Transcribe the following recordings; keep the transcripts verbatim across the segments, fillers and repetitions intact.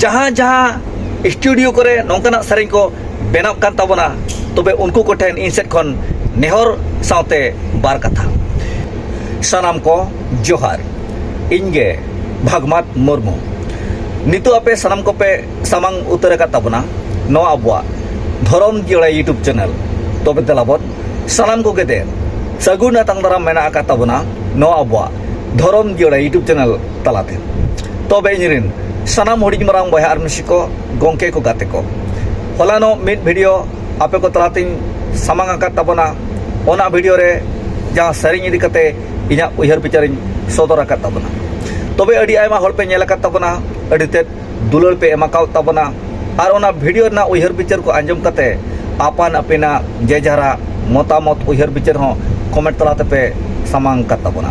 ᱡᱟᱦᱟᱸ ᱡᱟᱦᱟᱸ ᱥᱴᱩᱰᱤᱭᱳ ᱠᱚᱨᱮ ᱱᱚᱝᱠᱟᱱᱟᱜ ᱥᱮᱨᱮᱧ ᱠᱚ ᱵᱮᱱᱟᱣ ᱠᱟᱱ ᱛᱟᱵᱚᱱᱟ, ᱛᱚᱵᱮ ᱩᱱᱠᱩ ᱠᱚᱴᱷᱮᱱ ᱤᱧ ᱥᱮᱫ ᱠᱷᱚᱱ ᱱᱮᱦᱚᱨ ᱥᱟᱶᱛᱮ ᱵᱟᱨ ᱠᱟᱛᱷᱟ᱾ ᱥᱟᱱᱟᱢ ᱠᱚ ᱡᱚᱦᱟᱨ, ᱤᱧ ᱜᱮ ᱵᱷᱟᱜᱽᱢᱟᱛ ᱢᱩᱨᱢᱩ᱾ ᱱᱤᱛᱚᱜ ᱟᱯᱮ ᱥᱟᱱᱟᱢ ᱠᱚᱯᱮ ᱥᱟᱢᱟᱝ ᱩᱛᱟᱹᱨ ᱟᱠᱟᱫ ᱛᱟᱵᱚᱱᱟ ᱱᱚᱣᱟ ᱟᱵᱚᱣᱟᱜ ᱫᱷᱚᱨᱚᱢ ᱡᱤᱭᱟᱹᱲᱟ YouTube ᱪᱮᱱᱮᱞ᱾ ᱛᱚᱵᱮ ᱫᱮᱞᱟ ᱵᱚᱱ ᱥᱟᱱᱟᱢ ᱠᱚᱜᱮ ᱫᱮ ᱥᱟᱹᱜᱩᱱ ᱟᱛᱟᱝ ᱫᱟᱨᱟᱢ ᱢᱮᱱᱟᱜ ᱟᱠᱟᱫ ᱛᱟᱵᱚᱱᱟ ᱱᱚᱣᱟ ᱟᱵᱚᱣᱟᱜ ᱫᱷᱚᱨᱚᱢ ᱡᱤᱭᱟᱹᱲᱟ YouTube ᱪᱮᱱᱮᱞ ᱛᱟᱞᱟᱛᱮ᱾ ᱛᱚᱵᱮ ᱤᱧ ᱨᱮᱱ ᱥᱟᱱᱟᱢ ᱦᱩᱰᱤᱧ ᱢᱟᱨᱟᱝ ᱵᱚᱭᱦᱟ ᱟᱨ ᱢᱤᱥᱤ ᱠᱚ, ᱜᱚᱢᱠᱮ ᱠᱚ, ᱜᱟᱛᱮ ᱠᱚ, ᱦᱚᱞᱟᱱᱚᱜ ᱢᱤᱫ ᱵᱷᱤᱰᱤᱭᱳ ᱟᱯᱮ ᱠᱚ ᱛᱟᱞᱟᱛᱤᱧ ᱥᱟᱢᱟᱝ ᱟᱠᱟᱫ ᱛᱟᱵᱚᱱᱟ᱾ ᱚᱱᱟ ᱵᱷᱤᱰᱤᱭᱳ ᱨᱮ ᱡᱟᱦᱟᱸ ᱥᱮᱨᱮᱧ ᱤᱫᱤ ᱠᱟᱛᱮ ᱤᱧᱟᱹᱜ ᱩᱭᱦᱟᱹᱨ ᱵᱤᱪᱟᱹᱨᱤᱧ ᱥᱚᱫᱚᱨ ᱟᱠᱟᱫ ᱛᱟᱵᱚᱱᱟ᱾ ᱛᱚᱵᱮ ᱟᱹᱰᱤ ᱟᱭᱢᱟ ᱦᱚᱲ ᱯᱮ ᱧᱮᱞ ᱟᱠᱟᱫ ᱛᱟᱵᱚᱱᱟ, ᱟᱹᱰᱤ ᱛᱮᱫ ᱫᱩᱞᱟᱹᱲ ᱯᱮ ᱮᱢ ᱟᱠᱟᱫ ᱛᱟᱵᱚᱱᱟ᱾ ᱟᱨ ᱚᱱᱟ ᱵᱷᱤᱰᱤᱭᱳ ᱨᱮᱱᱟᱜ ᱩᱭᱦᱟᱹᱨ ᱵᱤᱪᱟᱹᱨ ᱠᱚ ᱟᱸᱡᱚᱢ ᱠᱟᱛᱮ ᱟᱯᱟᱱ ᱟᱹᱯᱤᱱᱟᱜ ᱡᱮ ᱡᱟᱦᱟᱨᱟᱜ ᱢᱚᱛᱟᱢᱚᱛ ᱩᱭᱦᱟᱹᱨ ᱵᱤᱪᱟᱹᱨ ᱦᱚᱸ ᱠᱚᱢᱮᱱᱴ ᱛᱟᱞᱟ ᱛᱮᱯᱮ ᱥᱟᱢᱟᱝ ᱟᱠᱟᱫ ᱛᱟᱵᱚᱱᱟ᱾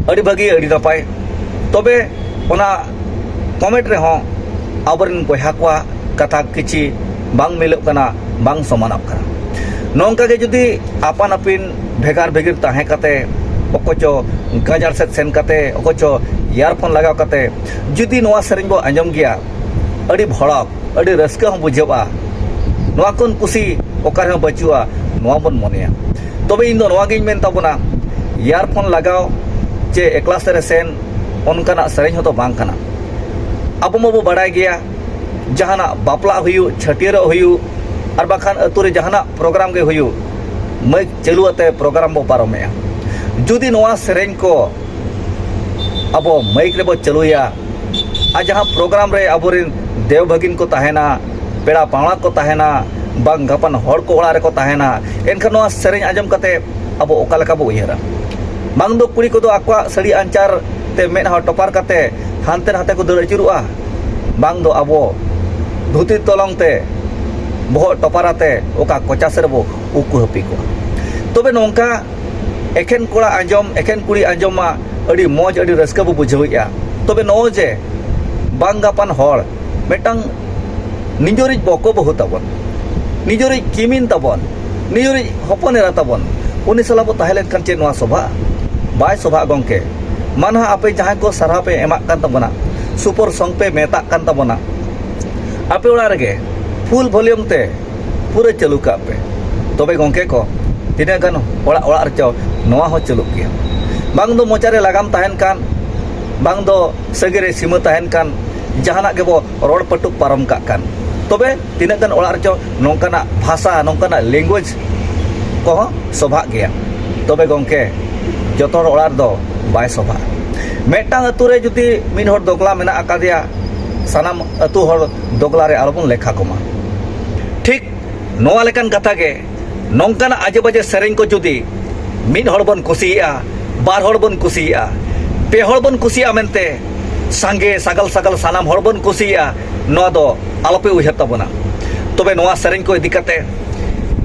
ᱟᱹᱰᱤ ᱵᱷᱟᱹᱜᱤ, ᱟᱹᱰᱤ ᱱᱟᱯᱟᱭ᱾ ᱛᱚᱵᱮ ᱚᱱᱟ ᱠᱚᱢᱮᱱᱴ ᱨᱮᱦᱚᱸ ᱟᱵᱚᱨᱮᱱ ᱵᱚᱭᱦᱟ ᱠᱚᱣᱟᱜ ᱠᱟᱛᱷᱟ ᱠᱤᱪᱷᱤ ᱵᱟᱝ ᱢᱤᱞᱟᱹᱜ ᱠᱟᱱᱟ, ᱵᱟᱝ ᱥᱚᱢᱟᱱᱚᱜ ᱠᱟᱱᱟ᱾ ᱱᱚᱝᱠᱟ ᱜᱮ ᱡᱩᱫᱤ ᱟᱯᱟᱱ ᱟᱹᱯᱤᱱ ᱵᱷᱮᱜᱟᱨ ᱵᱷᱮᱜᱤᱨ ᱛᱟᱦᱮᱸ ᱠᱟᱛᱮ ᱚᱠᱚᱭ ᱪᱚ ᱜᱟᱡᱟᱲ ᱥᱮᱫ ᱥᱮᱱ ᱠᱟᱛᱮ, ᱚᱠᱚᱭ ᱪᱚ ᱤᱭᱟᱨᱯᱷᱳᱱ ᱞᱟᱜᱟᱣ ᱠᱟᱛᱮ ᱡᱩᱫᱤ ᱱᱚᱣᱟ ᱥᱮᱨᱮᱧ ᱵᱚ ᱟᱸᱡᱚᱢ ᱜᱮᱭᱟ, ᱟᱹᱰᱤ ᱵᱷᱚᱲᱚᱠ, ᱟᱹᱰᱤ ᱨᱟᱹᱥᱠᱟᱹ ᱦᱚᱸ ᱵᱩᱡᱷᱟᱹᱜᱼᱟ᱾ ᱱᱚᱣᱟ ᱠᱷᱚᱱ ᱠᱩᱥᱤ ᱚᱠᱟ ᱨᱮᱦᱚᱸ ᱵᱟᱹᱪᱩᱜᱼᱟ, ᱱᱚᱣᱟ ᱵᱚᱱ ᱢᱚᱱᱮᱭᱟ᱾ ᱛᱚᱵᱮ ᱤᱧ ᱫᱚ ᱱᱚᱣᱟ ᱜᱤᱧ ᱢᱮᱱ ᱛᱟᱵᱚᱱᱟ, ᱤᱭᱟᱨᱯᱷᱳᱱ ᱞᱟᱜᱟᱣ ᱪᱮ ᱮᱠᱞᱟ ᱥᱮᱫ ᱨᱮ ᱥᱮᱱ, ᱚᱱᱠᱟᱱᱟᱜ ᱥᱮᱨᱮᱧ ᱦᱚᱸᱛᱚ ᱵᱟᱝ ᱠᱟᱱᱟ᱾ ᱟᱵᱚ ᱢᱟᱵᱚ ᱵᱟᱲᱟᱭ ᱜᱮᱭᱟ, ᱡᱟᱦᱟᱱᱟᱜ ᱵᱟᱯᱞᱟ ᱦᱩᱭᱩᱜ, ᱪᱷᱟᱹᱴᱭᱟᱹᱨᱚᱜ ᱦᱩᱭᱩᱜ, ᱟᱨ ᱵᱟᱠᱷᱟᱱ ᱟᱹᱛᱩ ᱨᱮ ᱡᱟᱦᱟᱱᱟᱜ ᱯᱨᱳᱜᱨᱟᱢ ᱜᱮ ᱦᱩᱭᱩᱜ, ᱢᱟᱹᱭᱤᱠ ᱪᱟᱹᱞᱩ ᱟᱛᱮ ᱯᱨᱳᱜᱨᱟᱢ ᱵᱚ ᱯᱟᱨᱚᱢᱮᱜᱼᱟ᱾ ᱡᱩᱫᱤ ᱱᱚᱣᱟ ᱥᱮᱨᱮᱧ ᱠᱚ ᱟᱵᱚ ᱢᱟᱹᱭᱤᱠ ᱨᱮᱵᱚ ᱪᱟᱹᱞᱩᱭᱟ, ᱟᱨ ᱡᱟᱦᱟᱸ ᱯᱨᱳᱜᱨᱟᱢ ᱨᱮ ᱟᱵᱚᱨᱮᱱ ᱫᱮᱣ ᱵᱷᱟᱹᱜᱤᱱ ᱠᱚ ᱛᱟᱦᱮᱱᱟ, ᱯᱮᱲᱟ ᱯᱟᱹᱲᱦᱟᱹ ᱠᱚ ᱛᱟᱦᱮᱱᱟ, ᱵᱟᱝ ᱜᱟᱯᱟᱱ ᱦᱚᱲ ᱠᱚ ᱚᱲᱟᱜ ᱨᱮᱠᱚ ᱛᱟᱦᱮᱱᱟ, ᱮᱱᱠᱷᱟᱱ ᱱᱚᱣᱟ ᱥᱮᱨᱮᱧ ᱟᱸᱡᱚᱢ ᱠᱟᱛᱮ ᱟᱵᱚ ᱚᱠᱟ ᱞᱮᱠᱟ ᱵᱚ ᱩᱭᱦᱟᱹᱨᱟ? ᱵᱟᱝ ᱫᱚ ᱠᱩᱲᱤ ᱠᱚᱫᱚ ᱟᱠᱚᱣᱟᱜ ᱥᱟᱹᱲᱤ ᱟᱧᱪᱟᱨ ᱛᱮ ᱢᱮᱫᱦᱟ ᱴᱚᱯᱟᱨ ᱠᱟᱛᱮ ᱦᱟᱱᱛᱮ ᱱᱟᱛᱮ ᱠᱚ ᱫᱟᱹᱲ ᱟᱹᱪᱩᱨᱚᱜᱼᱟ, ᱵᱟᱝ ᱫᱚ ᱟᱵᱚ ᱫᱷᱩᱛᱤ ᱛᱚᱞᱚᱝ ᱛᱮ ᱵᱚᱦᱚᱜ ᱴᱚᱯᱟᱨ ᱟᱛᱮ ᱚᱠᱟ ᱠᱚᱪᱟ ᱥᱮᱫ ᱨᱮᱵᱚ ᱩᱠᱩ ᱦᱟᱹᱯᱤ ᱠᱚᱜᱼᱟ᱾ ᱛᱚᱵᱮ ᱱᱚᱝᱠᱟ ᱮᱠᱷᱮᱱ ᱠᱚᱲᱟ ᱟᱸᱡᱚᱢ, ᱮᱠᱷᱮᱱ ᱠᱩᱲᱤ ᱟᱸᱡᱚᱢ ᱢᱟ ᱟᱹᱰᱤ ᱢᱚᱡᱽ, ᱟᱹᱰᱤ ᱨᱟᱹᱥᱠᱟᱹ ᱵᱚ ᱵᱩᱡᱷᱟᱹᱣᱮᱫᱼᱟ᱾ ᱛᱚᱵᱮ ᱱᱚᱜᱼᱚᱭ ᱡᱮ ᱵᱟᱝ ᱜᱟᱯᱟᱱ ᱦᱚᱲ ᱢᱤᱫᱴᱟᱝ ᱱᱤᱡᱮᱨᱤᱡ ᱵᱚᱠᱚ ᱵᱟᱹᱦᱩ ᱛᱟᱵᱚᱱ, ᱱᱤᱡᱮᱨᱤᱡ ᱠᱤᱢᱤᱱ ᱛᱟᱵᱚᱱ, ᱱᱤᱡᱮᱨᱤᱡ ᱦᱚᱯᱚᱱ ᱮᱨᱟ ᱛᱟᱵᱚᱱ, ᱩᱱᱤ ᱥᱟᱞᱟᱜ ᱵᱚ ᱛᱟᱦᱮᱸ ᱞᱮᱱᱠᱷᱟᱱ ᱪᱮᱫ ᱱᱚᱣᱟ ᱥᱚᱵᱷᱟᱜᱼᱟ? ᱵᱟᱭ ᱥᱚᱵᱷᱟᱜᱼᱟ ᱜᱚᱢᱠᱮ᱾ ᱢᱟ ᱱᱟᱦᱟᱜ ᱟᱯᱮ ᱡᱟᱦᱟᱸᱭ ᱠᱚ ᱥᱟᱨᱦᱟᱣ ᱯᱮ ᱮᱢᱟᱜ ᱠᱟᱱ ᱛᱟᱵᱚᱱᱟ, super song ᱯᱮ ᱢᱮᱛᱟᱜ ᱠᱟᱱ ᱛᱟᱵᱚᱱᱟ, ᱟᱯᱮ ᱚᱲᱟᱜ ᱨᱮᱜᱮ full volume ᱛᱮ ᱯᱩᱨᱟᱹ ᱪᱟᱹᱞᱩ ᱠᱟᱜ ᱯᱮ᱾ ᱛᱚᱵᱮ ᱜᱚᱝᱠᱮ ᱠᱚ, ᱛᱤᱱᱟᱹᱜ ᱜᱟᱱ ᱚᱲᱟᱜ ᱚᱲᱟᱜ ᱨᱮᱪᱚ ᱱᱚᱣᱟ ᱦᱚᱸ ᱪᱟᱹᱞᱩᱜ ᱜᱮᱭᱟ᱾ ᱵᱟᱝ ᱫᱚ ᱢᱚᱪᱟ ᱨᱮ ᱞᱟᱜᱟᱢ ᱛᱟᱦᱮᱱ ᱠᱟᱱ, ᱵᱟᱝ ᱫᱚ ᱥᱟᱹᱜᱟᱹᱭ ᱨᱮ ᱥᱤᱢᱟᱹ ᱛᱟᱦᱮᱱ ᱠᱟᱱ, ᱡᱟᱦᱟᱱᱟᱜ ᱜᱮᱵᱚ ᱨᱚᱲ ᱯᱟᱹᱴᱩᱵ ᱯᱟᱨᱚᱢ ᱠᱟᱜ ᱠᱟᱱ, ᱛᱚᱵᱮ ᱛᱤᱱᱟᱹᱜ ᱜᱟᱱ ᱚᱲᱟᱜ ᱨᱮᱪᱚ ᱱᱚᱝᱠᱟᱱᱟᱜ ᱵᱷᱟᱥᱟ, ᱱᱚᱝᱠᱟᱱᱟᱜ language ᱠᱚᱦᱚᱸ ᱥᱚᱵᱷᱟᱜ ᱜᱮᱭᱟ᱾ ᱛᱚᱵᱮ ᱜᱚᱝᱠᱮ, ᱡᱚᱛᱚ ᱦᱚᱲ ᱚᱲᱟᱜ ᱨᱮᱫᱚ ᱵᱟᱭ ᱥᱚᱵᱷᱟᱜᱼᱟ᱾ ᱢᱤᱫᱴᱟᱝ ᱟᱹᱛᱩ ᱨᱮ ᱡᱩᱫᱤ ᱢᱤᱫ ᱦᱚᱲ ᱫᱚᱜᱽᱞᱟ ᱢᱮᱱᱟᱜ ᱟᱠᱟᱫᱮᱭᱟ, ᱥᱟᱱᱟᱢ ᱟᱹᱛᱩ ᱦᱚᱲ ᱫᱚᱜᱽᱞᱟ ᱨᱮ ᱟᱞᱚᱵᱚᱱ ᱞᱮᱠᱷᱟ ᱠᱚᱢᱟ᱾ ᱴᱷᱤᱠ ᱱᱚᱣᱟ ᱞᱮᱠᱟᱱ ᱠᱟᱛᱷᱟ ᱜᱮ, ᱱᱚᱝᱠᱟᱱᱟᱜ ᱟᱡᱮ ᱵᱟᱡᱮ ᱥᱮᱨᱮᱧ ᱠᱚ ᱡᱩᱫᱤ ᱢᱤᱫ ᱦᱚᱲ ᱵᱚᱱ ᱠᱩᱥᱤᱭᱟᱜᱼᱟ, ᱵᱟᱨ ᱦᱚᱲ ᱵᱚᱱ ᱠᱩᱥᱤᱭᱟᱜᱼᱟ, ᱯᱮ ᱦᱚᱲ ᱵᱚᱱ ᱠᱩᱥᱤᱭᱟᱜᱼᱟ ᱢᱮᱱᱛᱮ ᱥᱟᱸᱜᱮ ᱥᱟᱜᱟᱞ ᱥᱟᱜᱟᱞ ᱥᱟᱱᱟᱢ ᱦᱚᱲ ᱵᱚᱱ ᱠᱩᱥᱤᱭᱟᱜᱼᱟ, ᱱᱚᱣᱟ ᱫᱚ ᱟᱞᱚᱯᱮ ᱩᱭᱦᱟᱹᱨ ᱛᱟᱵᱚᱱᱟ᱾ ᱛᱚᱵᱮ ᱱᱚᱣᱟ ᱥᱮᱨᱮᱧ ᱠᱚ ᱤᱫᱤ ᱠᱟᱛᱮ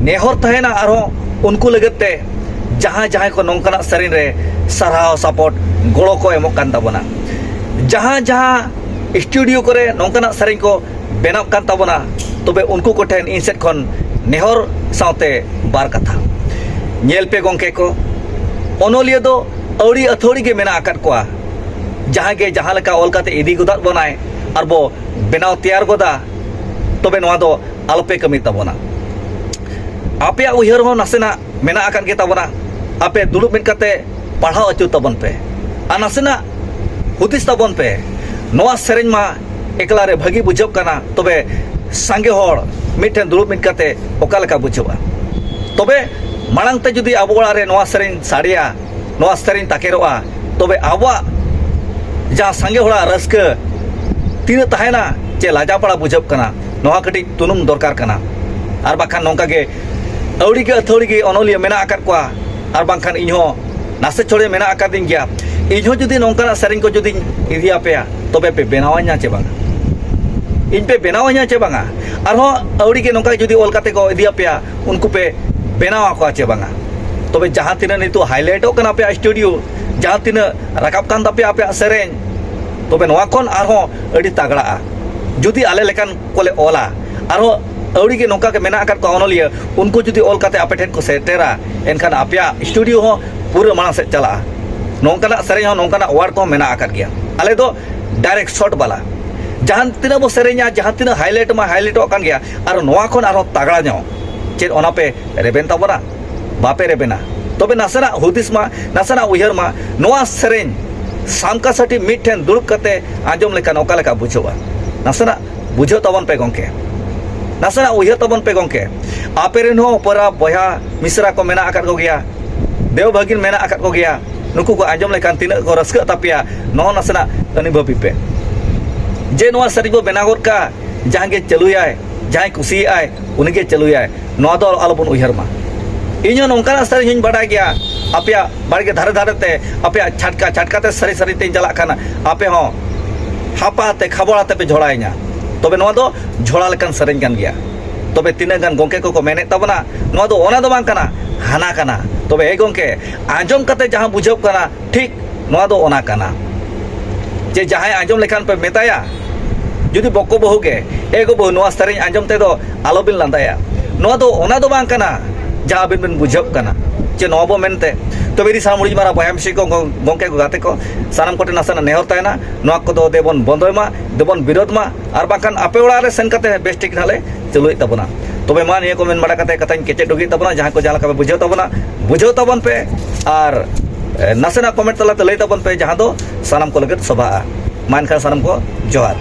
ᱱᱮᱦᱚᱨ ᱛᱟᱦᱮᱱᱟ ᱟᱨᱦᱚᱸ ᱩᱱᱠᱩ ᱞᱟᱹᱜᱤᱫ ᱛᱮ, ᱡᱟᱦᱟᱸ ᱡᱟᱦᱟᱸᱭ ᱠᱚ ᱱᱚᱝᱠᱟᱱᱟᱜ ᱥᱮᱨᱮᱧ ᱨᱮ ᱥᱟᱨᱦᱟᱣ ᱥᱟᱯᱚᱴ ᱜᱚᱲᱚ ᱠᱚ ᱮᱢᱚᱜ ᱠᱟᱱ ᱛᱟᱵᱚᱱᱟ, ᱡᱟᱦᱟᱸ ᱡᱟᱦᱟᱸ studio ᱠᱚᱨᱮ ᱱᱚᱝᱠᱟᱱᱟᱜ ᱥᱮᱨᱮᱧ ᱠᱚ ᱵᱮᱱᱟᱣ ᱠᱟᱱ ᱛᱟᱵᱚᱱᱟ, ᱛᱚᱵᱮ ᱩᱱᱠᱩ ᱠᱚᱴᱷᱮᱱ ᱤᱧ ᱥᱮᱫ ᱠᱷᱚᱱ ᱱᱮᱦᱚᱨ ᱥᱟᱶᱛᱮ ᱵᱟᱨ ᱠᱟᱛᱷᱟ᱾ ᱧᱮᱞ ᱯᱮ ᱜᱚᱝᱠᱮ ᱠᱚ, ᱚᱱᱚᱞᱤᱭᱟᱹ ᱫᱚ ᱟᱹᱣᱲᱤ ᱟᱹᱛᱷᱟᱹᱣᱲᱤ ᱜᱮ ᱢᱮᱱᱟᱜ ᱟᱠᱟᱫ ᱠᱚᱣᱟ᱾ ᱡᱟᱦᱟᱸᱭ ᱜᱮ ᱡᱟᱦᱟᱸ ᱞᱮᱠᱟ ᱚᱞ ᱠᱟᱛᱮ ᱤᱫᱤ ᱜᱚᱫᱟᱜ ᱵᱚᱱᱟᱭ ᱟᱨ ᱵᱚ ᱵᱮᱱᱟᱣ ᱛᱮᱭᱟᱨ ᱜᱚᱫᱟ, ᱛᱚᱵᱮ ᱱᱚᱣᱟ ᱫᱚ ᱟᱞᱚᱯᱮ ᱠᱟᱹᱢᱤ ᱛᱟᱵᱚᱱᱟ᱾ ᱟᱯᱮᱭᱟᱜ ᱩᱭᱦᱟᱹᱨ ᱦᱚᱸ ᱱᱟᱥᱮᱱᱟᱜ ᱢᱮᱱᱟᱜ ᱟᱠᱟᱫ ᱜᱮ ᱛᱟᱵᱚᱱᱟ᱾ ᱟᱯᱮ ᱫᱩᱲᱩᱵ ᱢᱤᱫ ᱠᱟᱛᱮ ᱯᱟᱲᱦᱟᱣ ᱟᱹᱪᱩᱨ ᱛᱟᱵᱚᱱ ᱯᱮ ᱟᱨ ᱱᱟᱥᱮᱱᱟᱜ ᱦᱩᱫᱤᱥ ᱛᱟᱵᱚᱱ ᱯᱮ᱾ ᱱᱚᱣᱟ ᱥᱮᱨᱮᱧ ᱢᱟ ᱮᱠᱞᱟ ᱨᱮ ᱵᱷᱟᱹᱜᱤ ᱵᱩᱡᱷᱟᱹᱜ ᱠᱟᱱᱟ, ᱛᱚᱵᱮ ᱥᱟᱸᱜᱮ ᱦᱚᱲ ᱢᱤᱫᱴᱷᱮᱱ ᱫᱩᱲᱩᱵ ᱢᱤᱫ ᱠᱟᱛᱮ ᱚᱠᱟ ᱞᱮᱠᱟ ᱵᱩᱡᱷᱟᱹᱜᱼᱟ? ᱛᱚᱵᱮ ᱢᱟᱲᱟᱝ ᱛᱮ ᱡᱩᱫᱤ ᱟᱵᱚ ᱚᱲᱟᱜ ᱨᱮ ᱱᱚᱣᱟ ᱥᱮᱨᱮᱧ ᱥᱟᱰᱮᱭᱟ, ᱱᱚᱣᱟ ᱥᱮᱨᱮᱧ ᱛᱟᱠᱮᱨᱚᱜᱼᱟ, ᱛᱚᱵᱮ ᱟᱵᱚᱣᱟᱜ ᱡᱟᱦᱟᱸ ᱥᱟᱸᱜᱮ ᱦᱚᱲᱟᱜ ᱨᱟᱹᱥᱠᱟᱹ ᱛᱤᱱᱟᱹᱜ ᱛᱟᱦᱮᱱᱟ ᱪᱮ ᱞᱟᱡᱟᱯᱟᱲᱟ ᱵᱩᱡᱷᱟᱹᱜ ᱠᱟᱱᱟ, ᱱᱚᱣᱟ ᱠᱟᱹᱴᱤᱡ ᱛᱩᱱᱩᱢ ᱫᱚᱨᱠᱟᱨ ᱠᱟᱱᱟ᱾ ᱟᱨ ᱵᱟᱠᱷᱟᱱ ᱱᱚᱝᱠᱟ ᱜᱮ ᱟᱹᱣᱲᱤ ᱜᱮ ᱟᱹᱛᱷᱟᱹᱣᱲᱤ ᱜᱮ ᱚᱱᱚᱞᱤᱭᱟᱹ ᱢᱮᱱᱟᱜ ᱟᱠᱟᱫ ᱠᱚᱣᱟ, ᱟᱨ ᱵᱟᱝᱠᱷᱟᱱ ᱤᱧ ᱦᱚᱸ ᱱᱟᱥᱮ ᱪᱷᱚᱲᱮ ᱢᱮᱱᱟᱜ ᱟᱠᱟᱫᱤᱧ ᱜᱮᱭᱟ᱾ ᱤᱧ ᱦᱚᱸ ᱡᱩᱫᱤ ᱱᱚᱝᱠᱟᱱᱟᱜ ᱥᱮᱨᱮᱧ ᱠᱚ ᱡᱩᱫᱤᱧ ᱤᱫᱤ ᱟᱯᱮᱭᱟ, ᱛᱚᱵᱮ ᱯᱮ ᱵᱮᱱᱟᱣᱟᱹᱧᱟ ᱪᱮ ᱵᱟᱝᱟ? ᱤᱧ ᱯᱮ ᱵᱮᱱᱟᱣᱟᱹᱧᱟ ᱪᱮ ᱵᱟᱝᱟ? ᱟᱨᱦᱚᱸ ᱟᱹᱣᱲᱤ ᱜᱮ ᱱᱚᱝᱠᱟ ᱡᱩᱫᱤ ᱚᱞ ᱠᱟᱛᱮ ᱠᱚ ᱤᱫᱤ ᱟᱯᱮᱭᱟ, ᱩᱱᱠᱩ ᱯᱮ ᱵᱮᱱᱟᱣ ᱟᱠᱚᱣᱟ ᱪᱮ ᱵᱟᱝᱟ? ᱛᱚᱵᱮ ᱡᱟᱦᱟᱸ ᱛᱤᱱᱟᱹᱜ ᱱᱤᱛᱚᱜ highlight ᱚᱜ ᱠᱟᱱᱟ ᱟᱯᱮᱭᱟᱜ studio, ᱡᱟᱦᱟᱸ ᱛᱤᱱᱟᱹᱜ ᱨᱟᱠᱟᱵ ᱠᱟᱱ ᱛᱟᱯᱮᱭᱟ ᱟᱯᱮᱭᱟᱜ ᱥᱮᱨᱮᱧ, ᱛᱚᱵᱮ ᱱᱚᱣᱟ ᱠᱷᱚᱱ ᱟᱨᱦᱚᱸ ᱟᱹᱰᱤ ᱛᱟᱜᱲᱟᱜᱼᱟ᱾ ᱡᱩᱫᱤ ᱟᱞᱮ ᱞᱮᱠᱟᱱ ᱠᱚᱞᱮ ᱚᱞᱟ, ᱟᱨᱦᱚᱸ ᱟᱹᱣᱲᱤ ᱜᱮ ᱱᱚᱝᱠᱟ ᱜᱮ ᱢᱮᱱᱟᱜ ᱟᱠᱟᱫ ᱠᱚᱣᱟ ᱚᱱᱚᱞᱤᱭᱟᱹ, ᱩᱱᱠᱩ ᱡᱩᱫᱤ ᱚᱞ ᱠᱟᱛᱮ ᱟᱯᱮ ᱴᱷᱮᱱ ᱠᱚ ᱥᱮᱴᱮᱨᱟ, ᱮᱱᱠᱷᱟᱱ ᱟᱯᱮᱭᱟᱜ studio ᱦᱚᱸ ᱯᱩᱨᱟᱹ ᱢᱟᱲᱟᱝ ᱥᱮᱫ ᱪᱟᱞᱟᱜᱼᱟ᱾ ᱱᱚᱝᱠᱟᱱᱟᱜ ᱥᱮᱨᱮᱧ ᱦᱚᱸ, ᱱᱚᱝᱠᱟᱱᱟᱜ word ᱠᱚᱦᱚᱸ ᱢᱮᱱᱟᱜ ᱟᱠᱟᱫ ᱜᱮᱭᱟ᱾ ᱟᱞᱮ ᱫᱚ ᱰᱟᱭᱨᱮᱠᱴ ᱥᱚᱴ ᱵᱟᱞᱟ᱾ ᱡᱟᱦᱟᱸ ᱛᱤᱱᱟᱹᱜ ᱵᱚ ᱥᱮᱨᱮᱧᱟ, ᱡᱟᱦᱟᱸ ᱛᱤᱱᱟᱹᱜ ᱦᱟᱭᱞᱟᱭᱤᱴ ᱢᱟ ᱦᱟᱭᱞᱟᱭᱤᱴᱚᱜ ᱠᱟᱱ ᱜᱮᱭᱟ, ᱟᱨ ᱱᱚᱣᱟ ᱠᱷᱚᱱ ᱟᱨᱦᱚᱸ ᱛᱟᱜᱲᱟ ᱧᱚᱜ᱾ ᱪᱮᱫ ᱚᱱᱟ ᱯᱮ ᱨᱮᱵᱮᱱ ᱛᱟᱵᱚᱱᱟ? ᱵᱟᱯᱮ ᱨᱮᱵᱮᱱᱟ᱾ ᱛᱚᱵᱮ ᱱᱟᱥᱮᱱᱟᱜ ᱦᱩᱫᱤᱥ ᱢᱟ, ᱱᱟᱥᱮᱱᱟᱜ ᱩᱭᱦᱟᱹᱨ ᱢᱟ, ᱱᱚᱣᱟ ᱥᱮᱨᱮᱧ ᱥᱟᱢᱠᱟ ᱥᱟᱹᱴᱷᱤ ᱢᱤᱫ ᱴᱷᱮᱱ ᱫᱩᱲᱩᱵ ᱠᱟᱛᱮ ᱟᱸᱡᱚᱢ ᱞᱮᱠᱷᱟᱱ ᱚᱠᱟ ᱞᱮᱠᱟ ᱵᱩᱡᱷᱟᱹᱜᱼᱟ? ᱱᱟᱥᱮᱱᱟᱜ ᱵᱩᱡᱷᱟᱹᱣ ᱛᱟᱵᱚᱱ ᱯᱮ ᱜᱚᱢᱠᱮ, ᱱᱟᱥᱮᱱᱟᱜ ᱩᱭᱦᱟᱹᱨ ᱛᱟᱵᱚᱱ ᱯᱮ ᱜᱚᱢᱠᱮ᱾ ᱟᱯᱮ ᱨᱮᱱ ᱦᱚᱸ ᱯᱚᱨᱟ ᱵᱚᱭᱦᱟ ᱢᱤᱥᱨᱟ ᱠᱚ ᱢᱮᱱᱟᱜ ᱟᱠᱟᱫ ᱠᱚᱜᱮᱭᱟ, ᱫᱮᱣ ᱵᱷᱟᱹᱜᱤᱱ ᱢᱮᱱᱟᱜ ᱟᱠᱟᱫ ᱠᱚᱜᱮᱭᱟ, ᱱᱩᱠᱩ ᱠᱚ ᱟᱸᱡᱚᱢ ᱞᱮᱠᱷᱟᱱ ᱛᱤᱱᱟᱹᱜ ᱠᱚ ᱨᱟᱹᱥᱠᱟᱹᱜ ᱛᱟᱯᱮᱭᱟ, ᱱᱚᱣᱟ ᱱᱟᱥᱮᱱᱟᱜ ᱟᱹᱱᱤ ᱵᱷᱟᱹᱵᱤ ᱯᱮ᱾ ᱡᱮ ᱱᱚᱣᱟ ᱥᱮᱨᱮᱧ ᱵᱚ ᱵᱮᱱᱟᱣ ᱜᱚᱫ ᱠᱟᱜᱼᱟ, ᱡᱟᱦᱟᱸ ᱜᱮ ᱪᱟᱹᱞᱩᱭᱟᱭ, ᱡᱟᱦᱟᱸᱭ ᱠᱩᱥᱤᱭᱟᱜᱼᱟᱭ, ᱩᱱᱤᱜᱮ ᱪᱟᱹᱞᱩᱭᱟᱭ, ᱱᱚᱣᱟ ᱫᱚ ᱟᱞᱚᱵᱚᱱ ᱩᱭᱦᱟᱹᱨ ᱢᱟ᱾ ᱤᱧ ᱦᱚᱸ ᱱᱚᱝᱠᱟᱱᱟᱜ ᱥᱮᱨᱮᱧ ᱦᱚᱸᱧ ᱵᱟᱰᱟᱭ ᱜᱮᱭᱟ, ᱟᱯᱮᱭᱟᱜ ᱵᱟᱲᱜᱮ ᱫᱷᱟᱨᱮ ᱫᱷᱟᱨᱮ ᱛᱮ, ᱟᱯᱮᱭᱟᱜ ᱪᱷᱟᱴᱠᱟ ᱪᱷᱟᱴᱠᱟ ᱛᱮ ᱥᱮᱨᱮᱧ ᱥᱮᱨᱮᱧ ᱛᱮᱧ ᱪᱟᱞᱟᱜ ᱠᱟᱱᱟ, ᱟᱯᱮ ᱦᱚᱸ ᱦᱟᱯᱟ ᱟᱛᱮ ᱠᱷᱟᱵᱚᱲ ᱟᱛᱮ ᱯᱮ ᱡᱷᱚᱲᱟᱭᱤᱧᱟ᱾ ᱛᱚᱵᱮ ᱱᱚᱣᱟ ᱫᱚ ᱡᱷᱚᱲᱟ ᱞᱮᱠᱟᱱ ᱥᱮᱨᱮᱧ ᱠᱟᱱ ᱜᱮᱭᱟ᱾ ᱛᱚᱵᱮ ᱛᱤᱱᱟᱹᱜ ᱜᱟᱱ ᱜᱚᱢᱠᱮ ᱠᱚᱠᱚ ᱢᱮᱱᱮᱫ ᱛᱟᱵᱚᱱᱟ, ᱱᱚᱣᱟ ᱫᱚ ᱚᱱᱟ ᱫᱚ ᱵᱟᱝ ᱠᱟᱱᱟ, ᱦᱟᱱᱟ ᱠᱟᱱᱟ᱾ ᱛᱚᱵᱮ ᱮ ᱜᱚᱢᱠᱮ, ᱟᱸᱡᱚᱢ ᱠᱟᱛᱮ ᱡᱟᱦᱟᱸ ᱵᱩᱡᱷᱟᱹᱜ ᱠᱟᱱᱟ, ᱴᱷᱤᱠ ᱱᱚᱣᱟ ᱫᱚ ᱚᱱᱟ ᱠᱟᱱᱟ᱾ ᱡᱮ ᱡᱟᱦᱟᱸᱭ ᱟᱸᱡᱚᱢ ᱞᱮᱠᱷᱟᱱ ᱯᱮ ᱢᱮᱛᱟᱭᱟ, ᱡᱩᱫᱤ ᱵᱚᱠᱚ ᱵᱟᱹᱦᱩ ᱜᱮ, "ᱮ ᱜᱚ ᱵᱟᱹᱦᱩ, ᱱᱚᱣᱟ ᱥᱮᱨᱮᱧ ᱟᱸᱡᱚᱢ ᱛᱮᱫᱚ ᱟᱞᱚᱵᱤᱱ ᱞᱟᱸᱫᱟᱭᱟ", ᱱᱚᱣᱟ ᱫᱚ ᱚᱱᱟ ᱫᱚ ᱵᱟᱝ ᱠᱟᱱᱟ ᱡᱟᱦᱟᱸ ᱟᱹᱵᱤᱱ ᱵᱤᱱ ᱵᱩᱡᱷᱟᱹᱣ ᱠᱟᱱᱟ᱾ ᱪᱮ ᱱᱚᱣᱟ ᱵᱚ ᱢᱮᱱᱛᱮ? ᱛᱚᱵᱮ ᱤᱫᱤ ᱥᱟᱱᱟᱢ ᱦᱩᱰᱤᱧ ᱢᱟᱨᱟᱝ ᱵᱚᱭᱦᱟ ᱢᱤᱥᱤ ᱠᱚ, ᱜᱚ-, ᱜᱚᱢᱠᱮ ᱠᱚ, ᱜᱟᱛᱮ ᱠᱚ, ᱥᱟᱱᱟᱢ ᱠᱚᱴᱷᱮᱱ ᱱᱟᱥᱮᱱᱟᱜ ᱱᱮᱦᱚᱨ ᱛᱟᱦᱮᱱᱟ, ᱱᱚᱣᱟ ᱠᱚᱫᱚ ᱫᱮᱵᱚᱱ ᱵᱚᱱᱫᱚᱭ ᱢᱟ, ᱫᱮᱵᱚᱱ ᱵᱤᱨᱳᱫᱷ ᱢᱟ, ᱟᱨ ᱵᱟᱝᱠᱷᱟᱱ ᱟᱯᱮ ᱚᱲᱟᱜ ᱨᱮ ᱥᱮᱱ ᱠᱟᱛᱮ ᱵᱮᱥ ᱴᱷᱤᱠ ᱱᱟᱦᱟᱜ ᱞᱮ ᱪᱟᱹᱞᱩᱭᱮᱫ ᱛᱟᱵᱚᱱᱟ᱾ ᱛᱚᱵᱮ ᱢᱟ ᱱᱤᱭᱟᱹ ᱠᱚ ᱢᱮᱱ ᱵᱟᱲᱟ ᱠᱟᱛᱮ ᱠᱟᱛᱷᱟᱧ ᱠᱮᱪᱮᱫ ᱰᱩᱜᱤᱭᱮᱫ ᱛᱟᱵᱚᱱᱟ᱾ ᱡᱟᱦᱟᱸ ᱠᱚ ᱡᱟᱦᱟᱸ ᱞᱮᱠᱟ ᱯᱮ ᱵᱩᱡᱷᱟᱹᱣ ᱛᱟᱵᱚᱱᱟ, ᱵᱩᱡᱷᱟᱹᱣ ᱛᱟᱵᱚᱱ ᱯᱮ, ᱟᱨ, ᱮ, ᱱᱟᱥᱮᱱᱟᱜ ᱠᱚᱢᱮᱱᱴ ᱛᱟᱞᱟᱛᱮ ᱞᱟᱹᱭ ᱛᱟᱵᱚᱱ ᱯᱮ, ᱡᱟᱦᱟᱸ ᱫᱚ ᱥᱟᱱᱟᱢ ᱠᱚ ᱞᱟᱹᱜᱤᱫ ᱥᱚᱵᱷᱟᱜᱼᱟ᱾ ᱢᱟ ᱮᱱᱠᱷᱟᱱ ᱥᱟᱱᱟᱢ ᱠᱚ ᱡᱚᱦᱟᱨ᱾